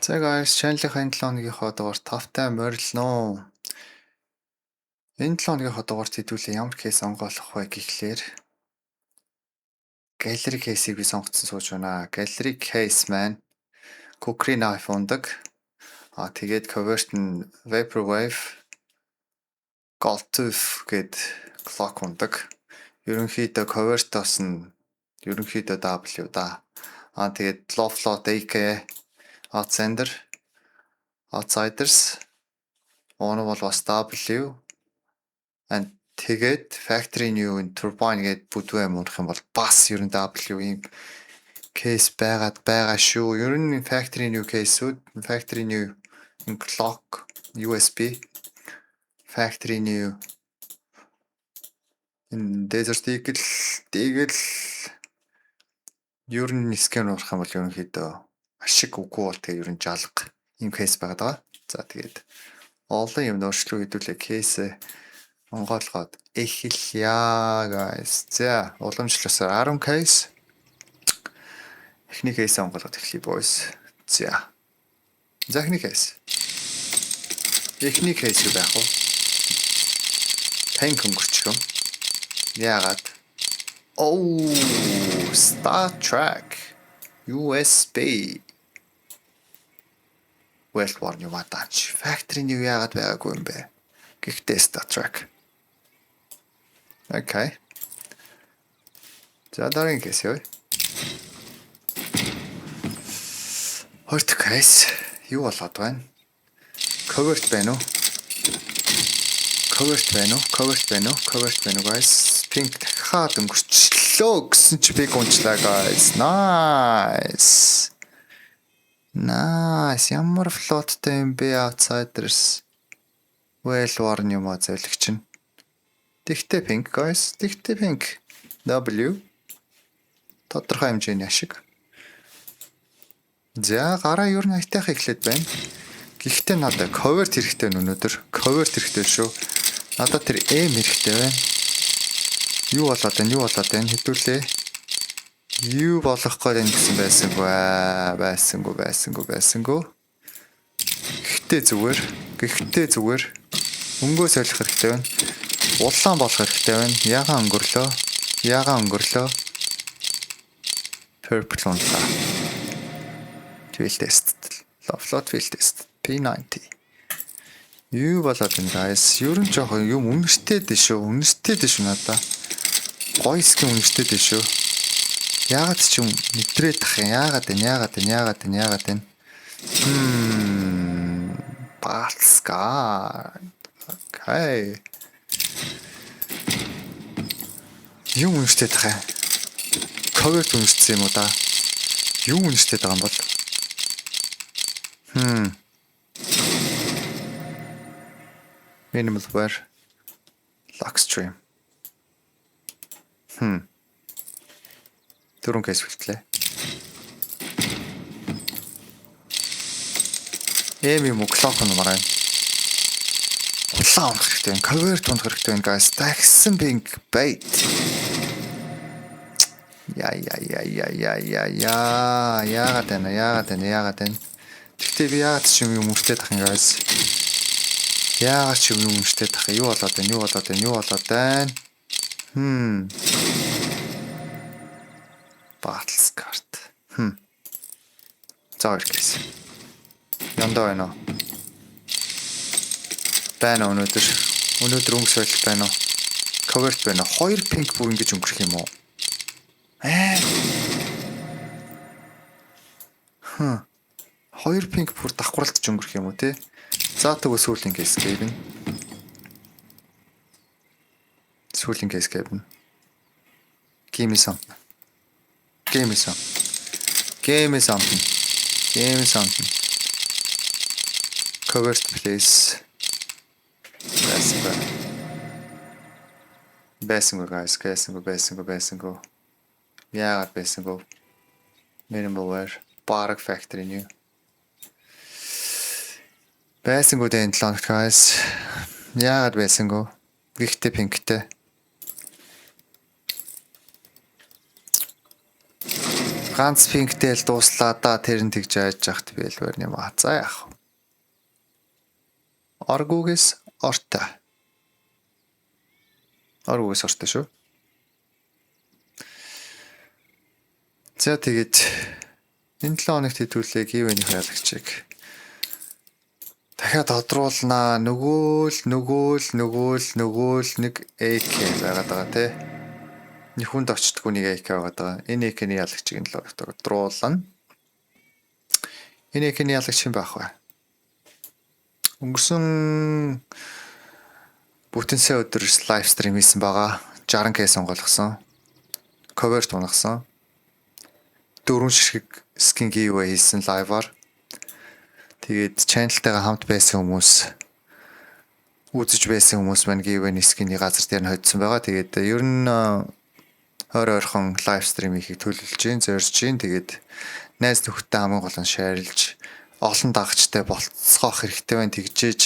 За guys, channel-ийн энэ 7 хоногийнхоо дугаар тавтай морилно. Энэ 7 хоногийнхоо дугаарт хэдүүлээ ямар case онгойлгох вэ гэхлээр gallery case-ийг би сонгоцсон сууж байна. Gallery case маань Kukri knife ундаг. А тэгээд covert нь Vaporwave Gold Tooth гээд Glock ундаг. Ерөнхийдөө covert-оос нь ерөнхийдөө W да. А тэгээд low float AK Outsider Outsiders уун бол бас W and тэгээд Factory New Turbine гээд бүдвэ юм унах юм бол бас ер нь W ийм case байгаад байгаа шүү. Ер нь Factory New case-үүд, Factory New Glock USB, Factory New энэ Desert Eagle, Eagle ер нь skin уурах юм бол ерөнхийдөө ашиг үгүй бол тэгээ ер нь жалга ийм case байгаад байгаа. За тэгээд олон юм өөрчлөлт хэдүүлээ case онгойлгоод эхэлье, guys. За, уламжлалсаар 10 case. Эхний case онгойлгоод эхлэе, boys. За. За, эхний case. Эхний case юу байх вэ? Pink өнгөрчихөн. Яагаад? Oh, StatTrak USB. Well worn юм даач. Factory new яагаад байгаагүй юм бэ? Гэхдээ StatTrak. Okay. За, дараагийн case юу? Хоёр дахь case юу болоод байна? Covert байна уу? Covert байна уу? Covert байна уу? Covert байна уу, guys? Pink дахиад өнгөрчлөө гэсэн чи pink унчлаа, guys. Nice. Nice. Ямар float-тай юм бэ, Outsiders? Well worn юм а золигч нь. Тэгтээ pink, guys. Тэгтээ pink. W. Тодорхой хэмжээний ашиг. За, гараа ер нь аятайх эхлээд байна. Гэхдээ надад covert хэрэгтэй өнөөдөр. Covert хэрэгтэй шүү. Надад тэр M хэрэгтэй байна. Юу болоод байна? Юу болоод байна? Хэдүүлээ. Юу болох гээд байна гэсэн байсангүй аа. Байсангүй, байсангүй, байсангүй. Гэхдээ зүгээр. Гэхдээ зүгээр. Өнгөө солих хэрэгтэй байна. Улаан болох хэрэгтэй байна. Ягаан өнгөрлөө. Ягаан өнгөрлөө. Purple унлаа. Field test. Low float field test. P90. Юу болоод байна, guys? Ер нь жоохон юм үнэртэй дээ шүү. Үнэртэй дээ шүү надаа. Гоё skin үнэртэй дээ шүү. Яагаад ч юм мэдрээд тах юм. Яагаад вэ? Яагаад вэ? Яагаад вэ? Яагаад вэ? Battle-scarred. Okay. Юм үнэртэй тах юм. Covert үнэрсэн юм уу да? Юу үнэртэй байгаа юм бол? Minimal wear. Luxstream. Дөрвөн case үлдлээ. M юм уу Glock нумар байна. Улаан унах хэрэгтэй байна. Covert унах хэрэгтэй байна, guys. Дахисан pink bait. Я я я я я я я яагаад байна? Яагаад байна? Яагаад байна? Гэхдээ би яагаад ч юм юм өртөө тах юм, guys. Яагаад ч юм юм өртөө тах. Юу болоод байна? Юу болоод байна? Юу болоод байна? Battle scarred. За, хоёр case. Яндаа байна уу? Байна уу өнөөдөр? Өнөөдөр өнгө солих байна уу? Covert байна уу? Хоёр pink бүр ингэж өнгөрөх юм уу? Аа. Хм. Хоёр pink бүр давхарлаж өнгөрөх юм уу те? За, тэгвэл сүүлийн case гэвэн. Сүүлийн case гэвэн. Give me something. Give me some. Give me something. Give me something. Covert, please. Байсангүй. Байсангүй, guys. Байсангүй, байсангүй, байсангүй. Яагаад байсангүй? Minimal wear. Бараг factory new. Байсангүй дээ энэ 7 хоногт, guys. Яагаад байсангүй? Гэхдээ pink-тэй. Ганц pink-тэй л дууслаа да. Тэр нь тэгж айж яхад би л барь юм аа. За, яах вэ? Аргугээс ортой. Аргугээс ортой шүү. За, тэгээд энэ 7 хоногт хэдүүлээ giveaway-ний ялагчийг дахиад тодруулнаа. Нөгөө л нөгөө л нөгөө л нөгөө л нэг AK байгаад байгаа, тий. Нэг хүнд очтгүй нэг AK байгаад байгаа. Энэ AK-ний ялагчийг энэ 7 хоногт тодруулна. Энэ AK-ний ялагч хэн байх вэ? Өнгөрсөн бүтэн сайн өдөр live stream хийсэн байгаа. 60 case онгойлгосон. Covert унагсан. Дөрвөн ширхэг skin giveaway хийсэн live-аар. Тэгээд channel-тайгаа хамт байсан хүмүүс, үзэж байсан хүмүүс маань giveaway skin-ий газар дээр нь хоцсон байгаа. Тэгээд ер нь ойр ойрхон live stream хийхийг төлөвлөж чинь, зорьж чинь. Тэгээд найз нөхдөдтэй хамгийн гол нь share-лж, олон дагагчтай болцоох хэрэгтэй байна. Тэгжээж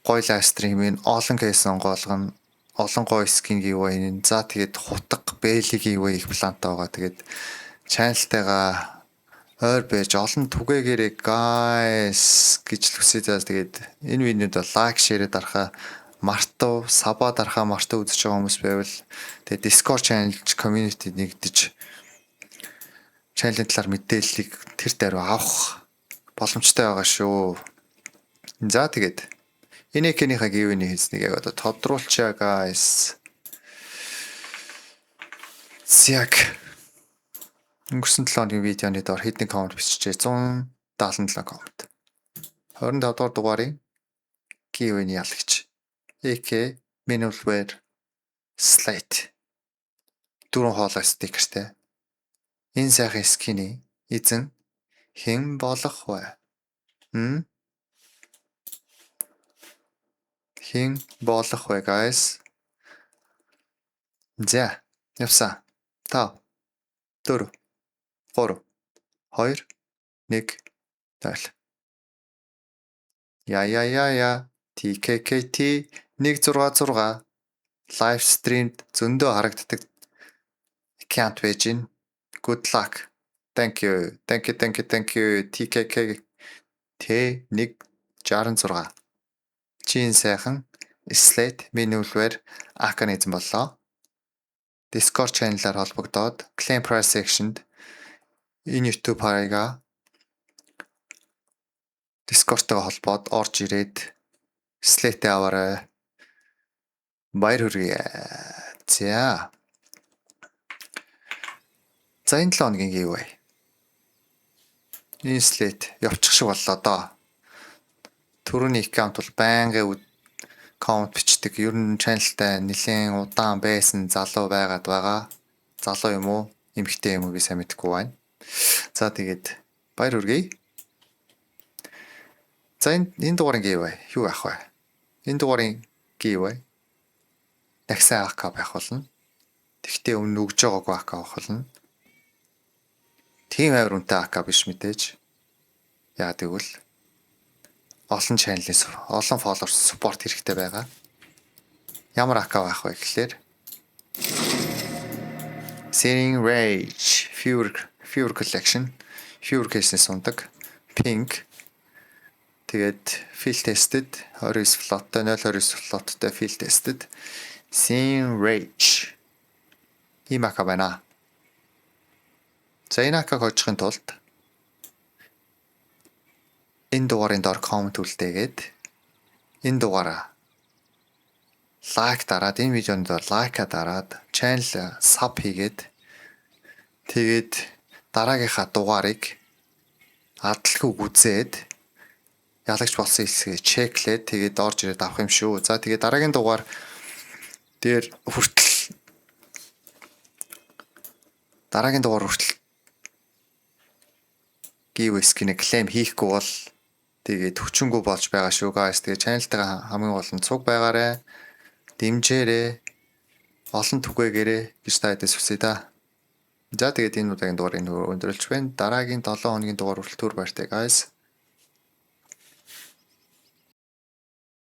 гоё live stream-ийн олон case онгойлгоно, олон гоё skin giveaway нэ. За, тэгээд хутга бээлий giveaway их плантай байгаа. Тэгээд channel-тайгаа ойр байж олон түгээгээрэй, guys, гэж л хүсье. За, тэгээд энэ видеод like, share дарахаа мартав, sub-аа дарахаа мартав үзэж байгаа хүмүүс байвал тэгээд Discord channel community нэгдэж channel-ын талаар мэдээллийг тэр даруй авах боломжтой байгаа шүү. За, тэгээд энэ AK-нийхаа giveaway-ний хийснийг яг одоо тодруулчаа, guys. Яг өнгөрсөн 7 хоногийн видеоны доор хэдэн comment бичжээ? 177 comment. 25 дугаар дугаарын giveaway-ний ялагч AK Minimal Wear Slate дөрвөн holo стикертэй. Энэ сайхан skin-ий эзэн хэн болох вэ? М? Хэн болох вэ, guys? За, явсан. 5 4 3 2 1 0. Я я я я TKKT 166 live stream-д зөндөө харагддаг account байж гин. Good luck. Thank you. Thank you, thank you, thank you. TKK T 166. Чин сайхан Slate Minimal Wear AK-ны эзэн боллоо. Discord channel-аар холбогдоод Claim Prize section-д энэ YouTube хаягаа Discord-тойгоо холбоод орж ирээд Slate аваарай. Баяр хүргэе. За. За, энэ 7 хоногийн giveaway. Энэ Slate явчих шиг боллоо доо. Төрөний account бол байнгын comment бичдэг. Ер нь channel-тай нэлээд удаан байсан залуу байгаад байгаа. Залуу юм уу? Эмэгтэй юм уу, би сайн мэдэхгүй байна. За, тэгээд баяр хүргэе. За, энэ дугаарын giveaway юу байх вэ? Энэ дугаарын giveaway дахиад AK байх болно. Тэгтээ өмнө өгж байгаагүй AK байх болно. Тийм амар үнэтэй AK биш мэдээж. Яа тэгвэл олон channel-ын олон followers support хэрэгтэй байгаа. Ямар AK байх вэ гэхлээр Searing Rage Fever Collection Fever case-нээс ундаг Pink. Тэгээд field tested 29 float-той, 0.29 float-той field tested Searing Rage ийм AK байна. За, энэ AK-г хожихын тулд энэ дугаарын доор comment үлдээгээд, энэ дугаараа like дараад, энэ видеонд доор like-аа дараад, channel sub хийгээд, тэгээд дараагийнхаа дугаарыг адалгүй үзээд, ялагч болсон хэсгээ check-лээд, тэгээд орж ирээд авах юм шүү. За, тэгээд дараагийн дугаар дээр хүртэл дараагийн дугаар хүртэл giveaway skin claim хийхгүй бол тэгээд хүчингү болж байгаа шүү, guys. Тэгээд channel-тайгаа хамгийн гол нь цуг байгаарэ. Дэмжээрэй. Олон түгээгээрэй гэж та хэдээс хүсье та. За, тэгээд энэ удаагийн дугаарыг өндөрлөж байна. Дараагийн 7 хоногийн дугаар хүртэл түр баяртай, guys.